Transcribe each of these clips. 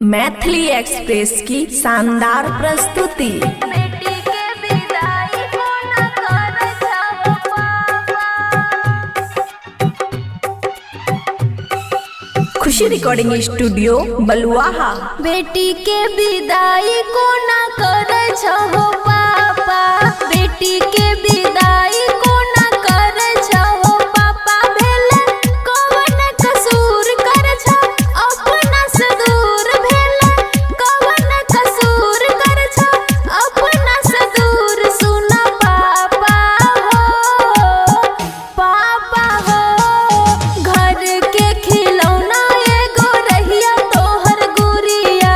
Maithili express की शानदार प्रस्तुति। बेटी के विदाई कोना करै छहो पापा। खुशी रिकॉर्डिंग स्टूडियो बलुआहा। बेटी के विदाई कोना करै छहो पापा, बेटी के विदाई कोना करै छहो पापा। भेल कवन कसूर कर छ अपना से दूर, भेल कवन कसूर कर छ अपना से दूर। सुन पापा हो, पापा हो, घर के खिलौना एगो रहिया तोहर गुड़िया,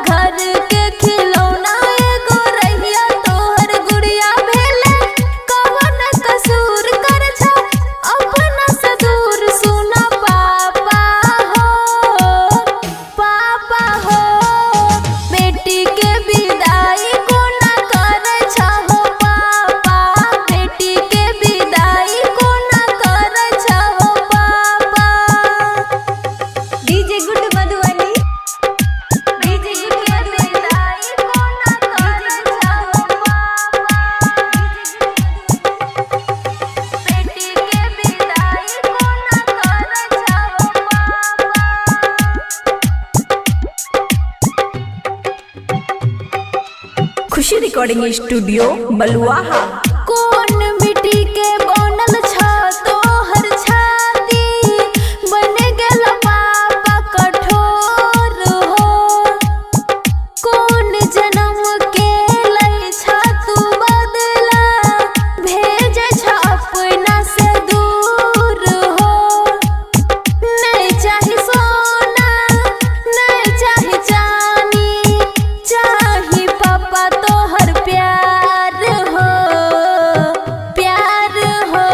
घर के खिलौना एगो रहिया तोहर गुड़िया। भेल कवन कसूर कर छ अपना से दूर। सुन पापा हो, पापा हो, बेटी के विदाई कोना करै छहो पापा, बेटी के विदाई कोना करै छहो पापा। DJ good Madhubani, बेटी के विदाई कोना करै छहो पापा, बेटी के विदाई कोना करै छहो पापा। खुशी रिकॉर्डिंग स्टूडियो बलुआहा। कौन मिट्टी के बनल छ तोहर छाती, बन गेल पापा कठोर हो। कौन जन्म के लै छ तू बदला, भेज छ अपना से दूर हो। नहीं चाही सोना, नहीं चाही चानी, चाही पापा तोहर प्यार हो, प्यार हो।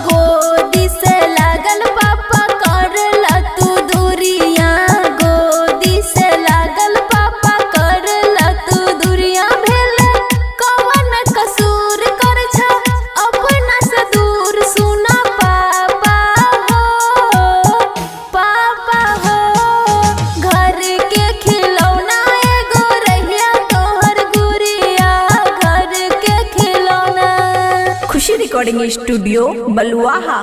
गोदी से लागल पापा करल तू दूरिया, गोदी से लागल पापा करल तू दूरिया। भेल कवन कसूर कर छ अपना से दूर। सुन पापा हो, पापा हो, घर के खिलौना एगो रहिया तोहर गुड़िया, घर के खिलौना। खुशी रिकॉर्डिंग स्टूडियो बलुआहा।